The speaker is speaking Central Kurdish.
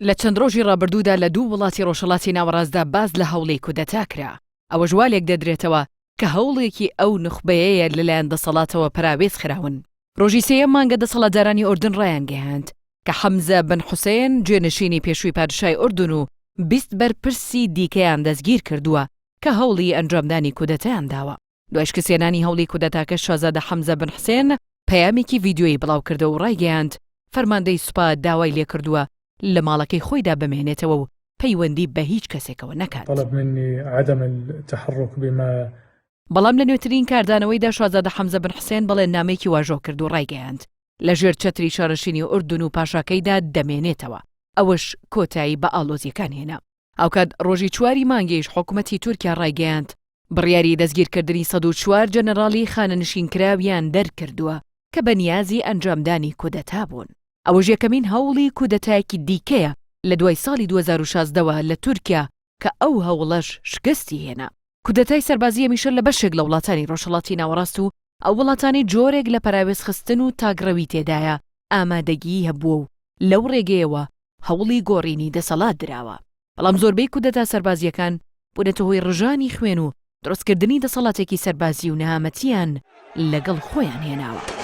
لە چەند ڕۆژی ڕابردوودا لە دوو وڵاتی ڕۆژهەڵاتی ناوەڕاستدا باس لە هەوڵی کودەتا کرا، ئەوەش وا لێکدەدرێتەوە کە هەوڵێکی ئەو نوخبەیەیە لەلایەن دەسەڵاتەوە پەراوێز خراون. ڕۆژی سێیەم مانگە دەسەڵاتدارانی ئوردن ڕایانگەیاند کە حەمزە بن حوسێن جێنشینی پێشووی پادشای ئوردن و 20 بەرپرسی دیکەیان دەستگیر کردووە کە هەوڵی ئەنجامدانی کودەتایان داوە. دوای شکستهێنانی هەوڵی کودەتاکە شازادە حەمزە بن حسێن پەیامێکی ڤیدیۆیی بڵاوکردەوە و ڕایگەیاند، فەرماندەی سوپا داوای لێکردووە لە ماڵەکەی خۆیدا بمێنێتەوە و پەیوەندی بە هیچ کەسێکەوە نەکات. طلب مني عدم التحرك بما. بەڵام لە نوێترین کاردانەوەیدا شازادە حەمزە بن حسێن بەڵێننامەیەکی واژۆ کرد و ڕایگەیاند، لە ژێر چەتری شانشینی ئوردون و پاشاکەیدا دەمێنێتەوە، ئەوەش کۆتایی بە ئاڵۆزییەکان هێنا. هاوکات ڕۆژی چواری مانگیش حکومەتی تورکیا ڕایگەیاند، بڕیاری دەستگیرکردنی 104 جەنەراڵی خانەنشینکراویان دەرکردووە کە بەنیازی ئەنجامدانی کودەتا بوون. ئەوەش یەکەمین هەوڵی کودەتایەکی دیکەیە لە دوای ساڵی 2016 وە لە تورکیا کە ئەو هەوڵەش شکستی هێنا. کودەتای سەربازی هەمیشە لە بەشێک لە وڵاتانی ڕۆژهەڵاتی ناوەڕاست و ئەو وڵاتانەی جۆرێک لە پەراوێزخستن و تاکڕەوی تێدایە ئامادەگیی هەبووە و لەو ڕێگەیەوە هەوڵی گۆڕینی دەسەڵات دراوە، بەڵام زۆربەی کودەتا سەربازییەکان بوونەتە هۆی ڕژانی خوێن و دروستکردنی دەسەڵاتێکی سەربازی و نەهامەتییان لەگەڵ خۆیان هێناوە.